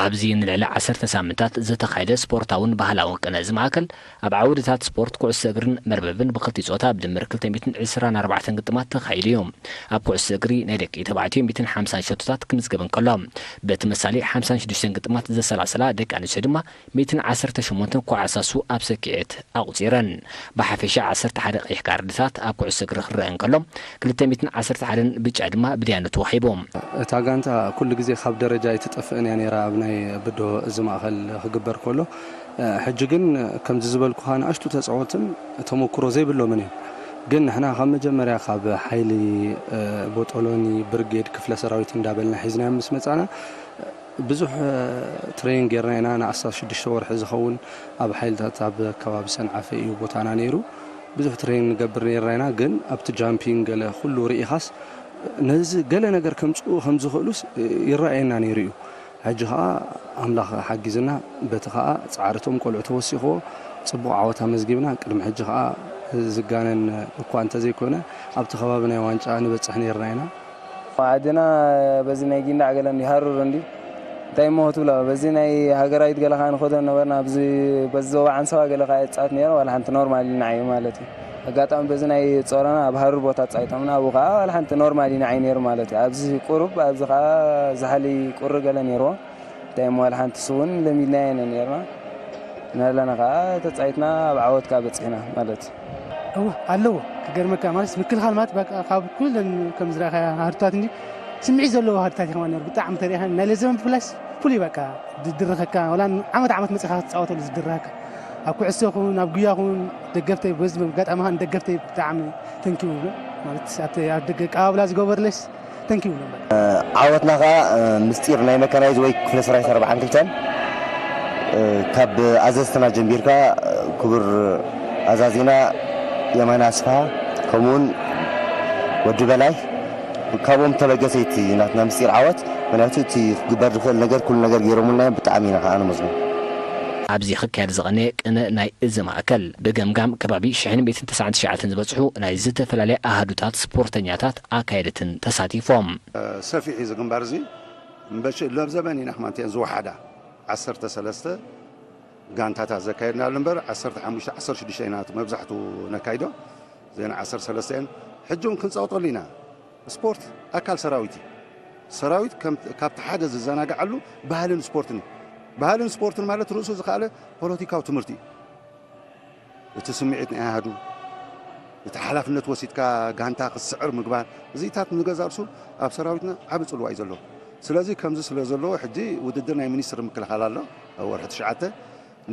ኣብዚ ንልዕሊ ዓሰርተ ሳምንታት ዝተኻየደ ስፖርታውን ባህላውን ቅነ እዚ ማእከል፣ ኣብ ዓውድታት ስፖርት ኩዕሶ እግርን መርበብን ብክልቲኡ ጾታ ብድምር ክልተ ሚእትን ዕስራን ኣርባዕተን ግጥማት ተኻይዱ እዩ። ኣብ ኩዕሶ እግሪ ናይ ደቂ ተባዕትዮ ሚእትን ሓምሳን ሸቶታት ክምዝገብ እንከሎ፣ በተመሳሊ ሓምሳን ሽዱሽተን ግጥማት ዘሰላሰላ ደቂ ኣንስትዮ ድማ ሚእትን ዓሰርተ ሸሞንተን ክዓሳሱ ኣብ ሰኪዔት ኣቑጺረን። ብሓፈሻ ዓሰርተ ሓደ ቀይሕ ካርድታት ኣብ ኩዕሶ እግሪ ክረአ እንከሎ፣ ክልተ ሚእትን ዓሰርተ ሓደን ብጫ ድማ ብድያኑ ተዋሂቡ። እታ ጋንታ ኩሉ ግዜ ካብ ደረጃ ኣይትጠፍእን እያ ነይራ ኣብ ናይ ብድሆ እዚ ማእኸል ክግበር ከሎ። ሕጂ ግን ከምዚ ዝበልኩኻ ንኣሽቱ ተጻወትን ተመክሮ ዘይብሎምን እዮም። ግን ንሕና ካብ መጀመርያ ካብ ሓይሊ ቦጦሎኒ ብርጌድ ክፍለ ሰራዊት እንዳበልና ሒዝናዮም ምስ መጻና ብዙሕ ትሬኒንግ ጌርና ኢና። ንኣስታት ሽዱሽተ ወርሒ ዝኸውን ኣብ ሓይልታት ኣብ ከባቢ ሰንዓፈ እዩ ቦታና ነይሩ። ብዙሕ ትሬኒንግ ንገብር ነይርና ኢና። ግን ኣብቲ ጃምፒንግ ገለ ኩሉ ርኢኻስ ነዚ ገለ ነገር ከምጽኡ ከም ዝኽእሉስ ይረኣየና ነይሩ እዩ። ሕጂ ኸኣ ኣምላኽ ሓጊዝና በቲ ኸኣ ጻዕሪ እቶም ቆልዑ ተወሲኽዎ ጽቡቕ ዓወት ኣመዝጊብና። ቅድሚ ሕጂ ኸኣ ዝጋነን እኳ እንተዘይኮነ ኣብቲ ከባቢ ናይ ዋንጫ ንበጽሕ ነይርና ኢና። ዓድና በዚ ናይ ጊንዳዕ ገለ እንዲ ሃሩር እንዲ እንታይ እሞ ትብሎ፣ በዚ ናይ ሃገራዊት ገለ ኸኣ ንኸዶ ነበርና። ኣብዚ በዚ ዞባ ዓንሰባ ገለ ኸኣ ይጻወት ነይሩ፣ ዋላ ሓንቲ ኖርማል እዩ ንዓይ ማለት እዩ። ኣጋጣሚ በዚ ናይ ጾረና ኣብ ሃሩር ቦታ ጻይቶምና፣ ኣብኡ ኸኣ ዋላ ሓንቲ ኖርማል እዩ ንዓይ ነይሩ ማለት እዩ። ኣብዚ ቁሩብ፣ ኣብዚ ኸኣ ዝሓሊ ቁሪ ገለ ነይርዎ። እንታይ እሞ ዋላ ሓንቲ እሱ እውን ለሚድናዮ ኢና ነይርና። እናለና ኸኣ ተጻይትና ኣብ ዓወት ከኣ በጺሕና ማለት እዩ። እወ ኣለዎ። ክገርመካ ማለት ምክልኻል ማለት በቃ ካብ ኩለን ከም ዝረኣኻያ ሃርታት እንዲ ስምዒት ዘለዎ ሃርታት እዩ ከማን ነይሩ። ብጣዕሚ ተሪኢኻ ናይ ለዘበን ብፍላይስ ፍሉይ በቃ ዝድረኸካ፣ ወላ ዓመት ዓመት መጺኻ ክትጻወተሉ ዝድረኸካ። ኣብ ኩዕሶ ይኹን ኣብ ጉያ ይኹን ደገፍተይ፣ በዚ ኣጋጣሚ ኸኣ ንደገፍተይ ብጣዕሚ ተንኪው ይብሎ። ማለት ኣብቲ ኣብ ደገ ኣቀባብላ ዝገበርለይስ ተንኪው ይብሎ። ዓወትና ኸኣ ምስጢር ናይ መካናይዝ ወይ ክፍለ ሰራዊት ኣርባዓን ክልተን ካብ ኣዘዝትና ጀሚርካ ክቡር ኣዛዚና የማነ ኣስፍሃ ከምኡውን ወዲ በላይ ካብኦም ተበገሰ እቲ ናትና ምስጢር ዓወት። ምክንያቱ እቲ ክግበር ዝኽእል ነገር ኩሉ ነገር ገይሮምልና እዮም። ብጣዕሚ ኢና ከዓ ነመስግኖም። ኣብዚ ክካየድ ዝቐነየ ቅነ ናይ እዚ ማእከል ብገምጋም ከባቢ ሽሕን ሚእትን ተስዓን ትሽዓተን ዝበጽሑ ናይ ዝተፈላለያ ኣሃዱታት ስፖርተኛታት ኣካየድትን ተሳቲፎም። ሰፊሕ እዩ እዚ ግንባር እዚ። እምበሽ ለብዘበን ኢና ክማንትአን ዝወሓዳ ዓሰርተ ሰለስተ ጋንታታት ዘካየድናሉ እምበር ዓሰርተ ሓሙሽተ ዓሰርተ ሽዱሽተ ኢና መብዛሕቱ ነካይዶ። እዘን ዓሰርተ ሰለስተ እየን። ሕጂ እውን ክንጸቕጠሉ ኢና። ስፖርት ኣካል ሰራዊት እዩ። ሰራዊት ከም ካብቲ ሓደ ዝዘናግዓሉ ባህልን ስፖርትን እዩ። ባህልን ስፖርትን ማለት ርእሱ ዝኸኣለ ፖለቲካዊ ትምህርቲ እዩ። እቲ ስምዒት ናይ ኣሃዱ፣ እቲ ሓላፍነት ወሲድካ ጋንታ ክስዕር ምግባር፣ እዚታት ንገዛ ርእሱ ኣብ ሰራዊትና ዓቢ ጽልዋ እዩ ዘለዎ። ስለዚ ከምዚ ስለ ዘለዎ ሕጂ ውድድር ናይ ሚኒስትሪ ምክልኻል ኣሎ ኣብ ወርሒ ትሽዓተ።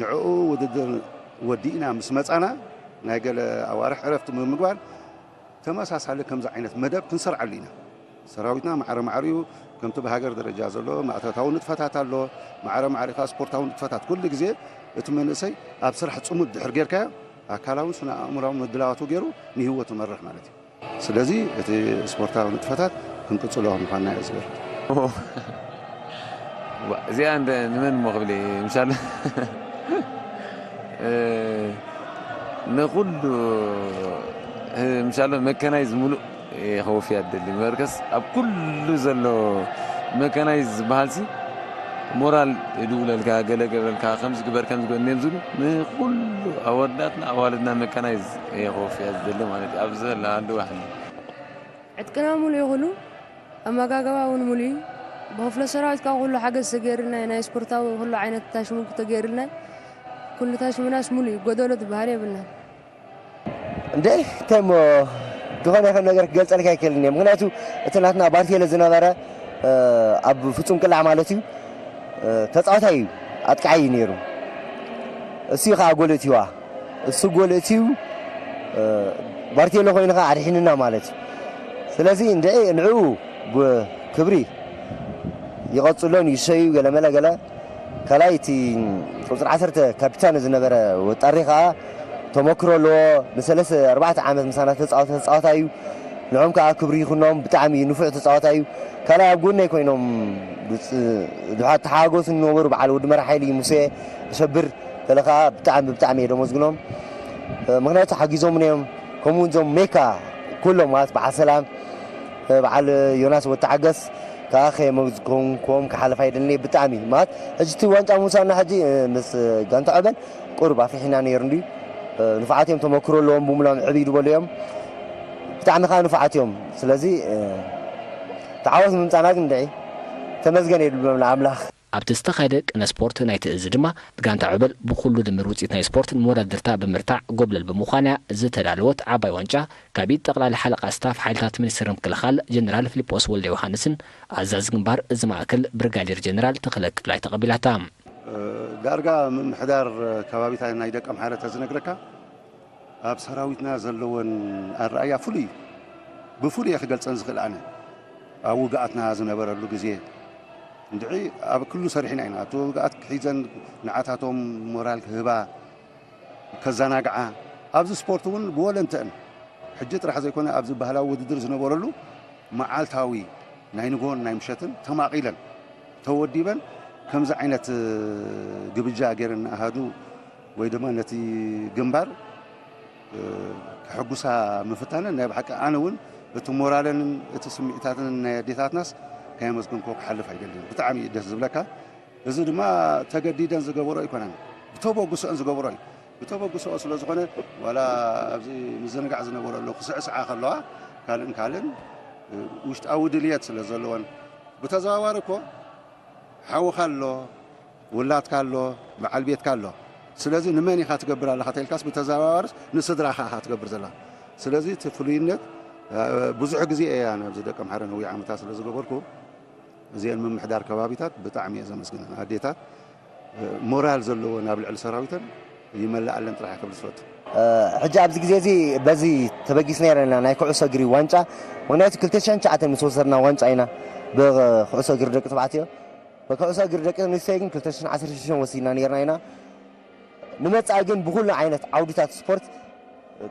ንዕኡ ውድድር ወዲእና ምስ መጻና ናይ ገለ ኣዋርሕ ዕረፍቲ ብምግባር ተመሳሳሊ ከምዚ ዓይነት መደብ ክንሰርዓሉ ኢና። ሰራዊትና ማዕረ ማዕሪኡ ከምቲ ብሃገር ደረጃ ዘሎ ማእቶታዊ ንጥፈታት ኣሎ። ማዕረ ማዕሪኻ ስፖርታዊ ንጥፈታት ኩሉ ግዜ እቲ መንእሰይ ኣብ ስራሕ ጽሙድ ድሕር ጌርካዮ ኣካላውን ስነ ኣእምራዊ ምድላዋቱ ገይሩ ንህይወቱ ይመርሕ ማለት እዩ። ስለዚ እቲ ስፖርታዊ ንጥፈታት ክንቅጽሎ ምዃንና እየ ዝብል። ዋ፣ እዚኣ እንደ ንመን እሞ ክብል እየ፣ ምሻሎ፣ እ፣ ንኹሉ፣ እ፣ ምሻሎ መከናይዝ ሙሉእ እየ ከወፍያ እደሊ። መርከስ ኣብ ኩሉ ዘሎ መከናይዝ ዝበሃልሲ ሞራል ይድውለልካ፣ ገለ ገብረልካ፣ ከምዚ ግበር፣ ከምዚ ግበር፣ እኒኦም ዝብሉ ንኹሉ ኣወዳትና ኣዋልድና መከናይዝ እየ ከወፍያ ዝደሊ ማለት እዩ። ኣብዚ ዘላ ሃልዋ ሕኒ። ዕጥቅና ሙሉእ እዩ ኩሉ፣ ኣመጋግባ እውን ሙሉእ እዩ። ብክፍለ ሰራዊት ካብ ኩሉ ሓገዝ ተገይርልና እዩ፣ ናይ ስፖርታዊ ኩሉ ዓይነት ታሽሙ ተገይርልና እዩ። ኩሉ ታሽሙናስ ሙሉእ እዩ፣ ጎደሎ ዝበሃል የብልናን። እንደ እንታይ እሞ ዝኾነ ይኹን ነገር ክገልጸልካ ኣይክእልን እየ። ምኽንያቱ እቲ ናትና ባርቴለ ዝነበረ፣ እ፣ ኣብ ፍጹም ቅላዕ ማለት እዩ፣ እ፣ ተጻዋታይ እዩ፣ ኣጥቃዓይ እዩ ነይሩ። እሱ እዩ ኸዓ ጎል እትዋ። እሱ ጎል እትዩ፣ እ፣ ባርቴሎ ኮይኑ ኸዓ ኣድሒንና ማለት እዩ። ስለዚ እንድዒ ንዕኡ ብ-፣ ክብሪ ይቐጽሎን ይሰዩ ገለመለ ገለ። ካልኣይ እቲ ቁጽሪ ዓሰርተ ካፒታን ዝነበረ ወጣሪ ኸዓ ተመክሮ ኣለዎ። ንሰለስተ ኣርባዕተ ዓመት ምሳና ተጻወተ ተጻዋታይ እዩ። ንዖም ከኣ ክብሪ ይኹኖም፣ ብጣዕሚ ንፉዕ ተጻዋታይ እዩ። ካልኣይ ኣብ ጎነይ ኮይኖም ብጽ-፣ ድሓ ተሓጎሱ ዝነበሩ በዓል ወዲ መራ ሓይሊ ሙሴ ኣሸብር ገለ ከኣ ብጣዕሚ ብጣዕሚ እየ ደመስግኖም። ምኽንያቱ ሓጊዞምኒ እዮም። ከምኡ እውን እዞም ሜካ ኩሎም ማለት በዓል ሰላም፣ በዓል ዮናስ ወተሓገስ ከኣ ከየመስገንኩም ክሓልፍ ኣይደልን እየ። ብጣዕሚ ማለት ሕጂ እቲ ዋንጫ ምውሳድና ሕጂ ምስ ጋንታ ዐበል ቁሩብ ኣፍሪሒና ነይሩ እንድዩ። ንፉዓት እዮም፣ ተመክሮ ኣለዎም፣ ብምሎም ዕብይ ዝበሉ እዮም። ብጣዕሚ ከኣ ንፉዓት እዮም። ስለዚ ተዓወት ምምጻና ግን እንድዒ ተመስገን የድልብሎም ንኣምላኽ። ኣብቲ ዝተኻየደ ቅነ ስፖርት ናይቲ እዚ ድማ ጋንታ ዐበል ብኹሉ ድምር ውፅኢት ናይ ስፖርት ንመወዳድርታ ብምርታዕ ጎብለል ብምዃን እያ ዝተዳለወት ዓባይ ዋንጫ ካብ ኢድ ጠቕላሊ ሓለቓ ስታፍ ሓይልታት ሚኒስትሪ ምክልኻል ጀነራል ፊሊጶስ ወልደ ዮሃንስን ኣዛዚ ግንባር እዚ ማእከል ብርጋዴር ጀነራል ተኽለ ክፍላይ ተቐቢላታ። ዳርጋ ምምሕዳር ከባቢታት ናይ ደቀምሓረ ተዝነግረካ ኣብ ሰራዊትና ዘለወን ኣረኣያ ፍሉይ እዩ። ብፍሉይ እየ ክገልጸን ዝኽእል ኣነ። ኣብ ውግኣትና ዝነበረሉ ግዜ እንድዒ ኣብ ክሉ ሰሪሕና ኢና። ኣብቲ ውግኣት ክሒዘን ንዓታቶም ሞራል ክህባ፣ ከዘናግዓ፣ ኣብዚ ስፖርት እውን ብወለንተአን ሕጂ ጥራሕ ዘይኮነ ኣብዚ ባህላዊ ውድድር ዝነበረሉ መዓልታዊ ናይ ንግሆን ናይ ምሸትን ተማቒለን ተወዲበን ከምዚ ዓይነት ግብጃ ገይረን ንኣሃዱ ወይ ድማ ነቲ ግንባር ከሐጉሳ ምፍታነን ናይ ብሓቂ ኣነ እውን እቲ ሞራለንን እቲ ስምዒታትን ናይ ኣዴታትናስ ከየመስገንኮ ክሓልፍ ኣይደልን። ብጣዕሚ እዩ ደስ ዝብለካ። እዚ ድማ ተገዲደን ዝገበሮ ኣይኮነን፣ ብተበግሶአን ዝገበሮ እዩ። ብተበግሶኦ ስለ ዝኾነ ዋላ ኣብዚ ምዝንጋዕ ዝነበሮ ኣሎ ክስዕስዓ ከለዋ ካልእን ካልእን ውሽጣዊ ድልየት ስለ ዘለወን ብተዘዋዋሪ እኮ ሓውኻ ኣሎ፣ ውላድካ ኣሎ፣ በዓል ቤትካ ኣሎ። ስለዚ ንመን ኢኻ ትገብር ኣለኻ ተልካስ ብተዘዋዋርስ ንስድራኻ ኢኻ ትገብር ዘላ። ስለዚ እቲ ፍሉይነት ብዙሕ ግዜ እያ ናብዚ ደቀምሓረ ነዊሕ ዓመታት ስለ ዝገበርኩ እዚአን ምምሕዳር ከባቢታት ብጣዕሚ እየ ዘመስግነን። ኣዴታት ሞራል ዘለዎ ናብ ልዕሊ ሰራዊተን ይመልኣለን ጥራሕ ክብል ዝፈቱ። ሕጂ ኣብዚ ግዜ እዚ በዚ ተበጊስና ኢና ናይ ኩዕሶ እግሪ ዋንጫ። ምክንያቱ ክልተ ሽሕን ትሽዓተን ምስ ወሰድና ዋንጫ ኢና ብኩዕሶ እግሪ ደቂ ተባዕትዮ። ብኩዕሶ እግሪ ደቂ ኣንስትዮ ግን ክልተ ሽሕን ዓሰርተ ሽዱሽተን ወሲድና ነርና ኢና። ንመጻኢ ግን ብኩሉ ዓይነት ዓውድታት ስፖርት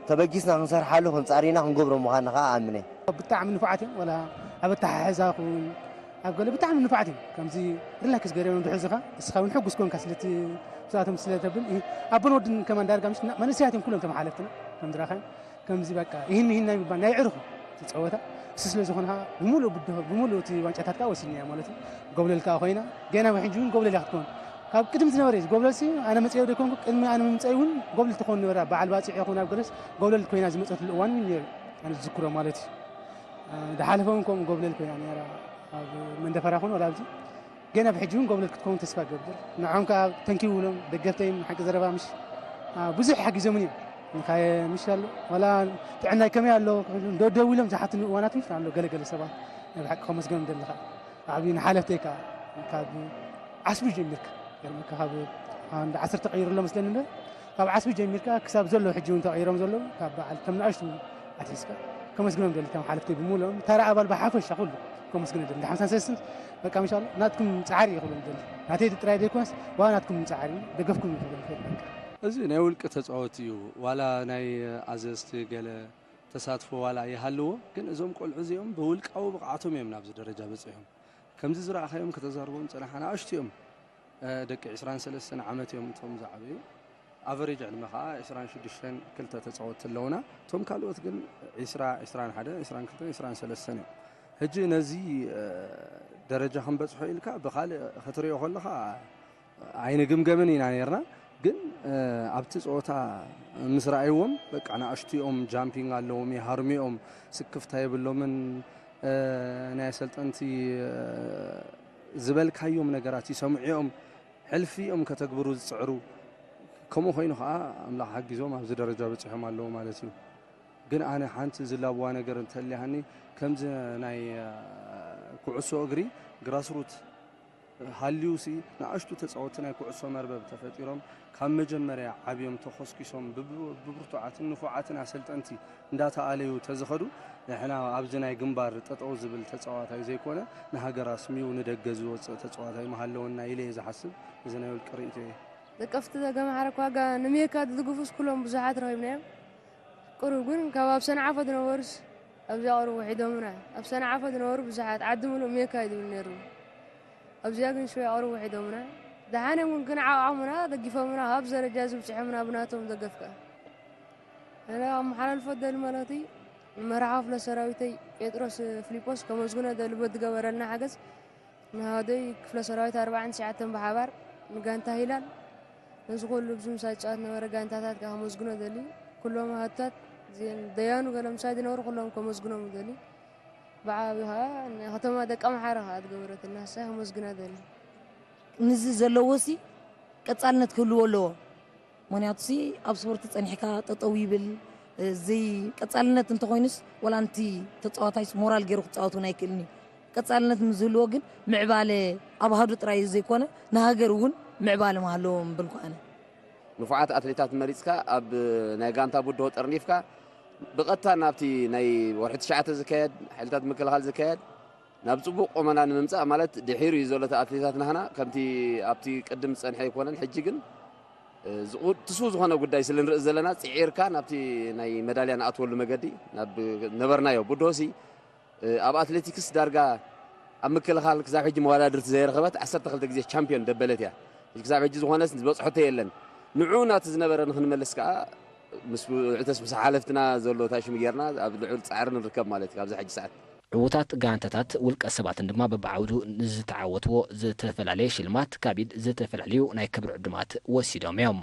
ተበጊስና ክንሰርሓሉ ክንጻር ኢና ክንገብሮ ምዃንና ከዓ ኣምነ። ብጣዕሚ ንፉዓት እዮም። ዋላ ኣብ ኣተሓሕዛ ይኹን ኣብ ገለ ብጣዕሚ ንፉዓት እዮም። ከምዚ ሪላክስ ገይሮም ድሕዝኻ እስኻ እውን ሕጉስ ኮንካ ስለቲ ብዛቶም ስለ ተብል ኣቦን ወድን ከማን ዳርጋ ምሽ መንእሰያት እዮም ኩሎም ተመሓለፍትና ከም ዝራኸ ከምዚ በቃ ይህን ይህን ናይ ምባል ናይ ዕርኹ ዝፀወታ እሱ ስለ ዝኾነ ከዓ ብምሉእ ብድሆ ብምሉእ እቲ ዋንጫታት ከዓ ወሲድና ማለት እዩ። ጎብለል ከዓ ኮይና ገና ሕጂ እውን ጎብለል እያ ክትከውን። ካብ ቅድሚ ዝነበረ እዩ ጎብለል ሲ ኣነ መፅኦ ደይኮንኩ ቅድሚ ኣነ ምምፀእ እውን ጎብለል ትኸውን ነበራ። በዓል ባፅዕ ይኹን ኣብ ገለስ ጎብለል ኮይና ዝመፀትሉ እዋን እውን ነይሩ ኣነ ዝዝክሮ ማለት እዩ። ድሓለፈ እውን ከምኡ ጎብለል ኮይና ነራ ኣብ መንደፈራ ኹን ወላ ኣብዚ ገና ብሕጂ እውን ጎብለል ክትከውን ተስፋ ገብር። ንዖም ከዓ ተንኪው ብሎም ደገፍተይ ሓቂ ዘረባ ምሽ ብዙሕ ሓጊዞምን እዮም። ንኻየ ምሽ ኣሎ ዋላ ጥዕናይ ከመይ ኣሎ ዶ ደው ኢሎም ዝሓትኒ እዋናት ምሽ ኣሎ ገለገለ ሰባት ናይ ብሓቂ ከመስገኖም ደሊ ከዓ ዓብዩ ንሓለፍተይ ከዓ ካብ ዓስቢ ጀሚርካ ገርመካ ካብ ኣንድ ዓስር ተቐይሩ ኣሎ መስለኒ እምበር ካብ ዓስቢ ጀሚርካ ክሳብ ዘለዉ ሕጂ እውን ተቐይሮም ዘለዉ ካብ በዓል ከም ንኣሽቱ ኣትሒዝካ ከመስግኖም ደሊ ከም ሓለፍተይ ብምሉኦም ተራ ኣባል ብሓፈሻ ኩሉ ከመስግኖ ደሊ ሓምሳን ሰለስትን በቃ ምሻ ናትኩም ፃዕሪ እዩ ክብሎም ደሊ ናተይ ጥራይ ዘይኮነስ ዋ ናትኩም ፃዕሪ ደገፍኩም እዩ ክብሎም ደሊ በቃ እዚ ናይ ውልቂ ተፃወት እዩ ዋላ ናይ ኣዘዝቲ ገለ ተሳትፎ ዋላ ይሃልዎ ግን እዞም ቆልዑ እዚኦም ብውልቃዊ ብቕዓቶም እዮም ናብዚ ደረጃ በፂሖም ከምዚ ዝረኣኻዮም ከተዛርቦም ፀናሓ ንኣሽቱ እዮም ደቂ ዕስራን ሰለስተን ዓመት እዮም እቶም ዝዓበዩ ኣቨሬጅ ዕድመ ከዓ ዕስራን ሽዱሽተን ክልተ ተፃወትቲ ኣለውና እቶም ካልኦት ግን ዕስራ ዕስራን ሓደ ዕስራን ክልተ ዕስራን ሰለስተን እዮም ሕጂ ነዚ ደረጃ ክንበፅሖ ኢልካ ብካልእ ክትሪኦ ከለካ ኣይንግምገምን ኢና ነርና ግን ኣብቲ ፀወታ ምስ ረኣይዎም በቃ ንኣሽቱኦም ጃምፒንግ ኣለዎም ይሃርሚኦም ስክፍታ የብሎምን ናይ ኣሰልጠንቲ ዝበልካዮም ነገራት ይሰምዑ እዮም ሕልፊ እዮም ከተግብሩ ዝፅዕሩ ከምኡ ኮይኑ ከዓ ኣምላኽ ሓጊዞም ኣብዚ ደረጃ በፂሖም ኣለዉ ማለት እዩ ግን ኣነ ሓንቲ ዝላብዋ ነገር እንተልያሃኒ ከምዚ ናይ ኩዕሶ እግሪ ግራስሩት ሃልዩሲ ንኣሽቱ ተፃወቲ ናይ ኩዕሶ መርበብ ተፈጢሮም ካብ መጀመርያ ዓብዮም ተኾስኪሶም ብብርቱዓትን ንፉዓትን ኣሰልጠንቲ እንዳተኣለዩ ተዝኸዱ ንሕና ኣብዚ ናይ ግንባር ጠጠው ዝብል ተፃዋታይ ዘይኮነ ንሃገር ኣስሚው ንደገ ዝወፅእ ተፃዋታይ ምሃለወና ኢለ እየ ዝሓስብ እዚ ናይ ውልቂ ርእይቶ እየ ደቀፍቲ ዘገምሓረክ ዋጋ ንሜካ ዝድግፉስ ኩሎም ብዙሓት ረኺብናዮም ቅሩብ ግን ካብ ኣብ ሰንዓፈ ዝነበሩስ ኣብዚኣ ቅሩብ ውሒዶምና ኣብ ሰንዓፈ ዝነበሩ ብዙሓት ዓዲ ምሉእ ሜካ እዩ ዝብል ነይሩ ኣብዚኣ ግን ሽወይ ቅሩብ ውሒዶምና ደሓን እዮም ግን ዓቕዓሙና ደጊፎምና ካብ ዘረጃ ዝብፅሖምና ብናቶም ደገፍ ከኣ ኣነ ኣመሓላልፎ ደሊ መልእኽቲ ንመራሒ ክፍለ ሰራዊተይ ጴጥሮስ ፊሊጶስ ከመስግኖ ደሊ በዝገበረልና ሓገዝ ንሃደይ ክፍለ ሰራዊት ኣርባዓን ትሽዓተን ብሓባር ንጋንታ ሂላል ነዚ ኩሉ ብዙ ምሳይ ዝፃወት ነበረ ጋንታታት ከዓ ከመስግኖ ደሊ ኩሎም ሃብታት እዚአን ደያኑ ገለ ምሳይ ዝነበሩ ኩሎም ከመስግኖም ደሊ ብዓብዩ ከዓ ንከተማ ደቂ ኣምሓራ ከዓ ዝገበረትና ንሳ ከመስግና ደሊ ንዚ ዘለዎ ሲ ቀፃልነት ክህልዎ ኣለዎ ምክንያቱ ሲ ኣብ ስፖርቲ ፀኒሕካ ጠጠው ይብል ዘይ ቀፃልነት እንተኮይኑስ ወላ ንቲ ተፃዋታይስ ሞራል ገይሩ ክፃወት እውን ኣይክእልን እዩ ቀፃልነት ንዝህልዎ ግን ምዕባለ ኣብ ኣሃዱ ጥራይ ዘይኮነ ንሃገር እውን ምዕባለ ምሃለዎም ብል ኣነ ንፉዓት ኣትሌታት መሪፅካ ኣብ ናይ ጋንታ ብድሆ ጠርኒፍካ ብቐጥታ ናብቲ ናይ ወርሒ ትሽዓተ ዝካየድ ሓይልታት ምክልኻል ዝካየድ ናብ ፅቡቕ ቆመና ንምምፃእ ማለት ድሒሩ እዩ ዘሎ እቲ ኣትሌታት ናህና ከምቲ ኣብቲ ቅድም ዝፀንሐ ኣይኮነን ሕጂ ግን ትስው ዝኾነ ጉዳይ ስለ ንርኢ ዘለና ፅዒርካ ናብቲ ናይ መዳልያ ንኣትወሉ መገዲ ናብ ነበርናዮ ብድሆሲ ኣብ ኣትሌቲክስ ዳርጋ ኣብ ምክልኻል ክሳብ ሕጂ መወዳድርቲ ዘይረኸበት ዓሰርተ ክልተ ግዜ ቻምፒዮን ደበለት እያ ክሳብ ሕጂ ዝኾነስ ዝበፅሐቶ የለን ንዑ ናቲ ዝነበረ ንክንመልስ ከዓ ምስ ውዕተስ ምስ ሓለፍትና ዘሎ ታሽሙ ጌርና ኣብ ልዑል ፃዕሪ ንርከብ ማለት እዩ ካብዛ ሕጂ ሰዓት ዕዉታት ጋንታታት ውልቀ ሰባትን ድማ በብዓውዱ ንዝተዓወትዎ ዝተፈላለየ ሽልማት ካብ ኢድ ዝተፈላለዩ ናይ ክብሪ ዕዱማት ወሲዶም እዮም።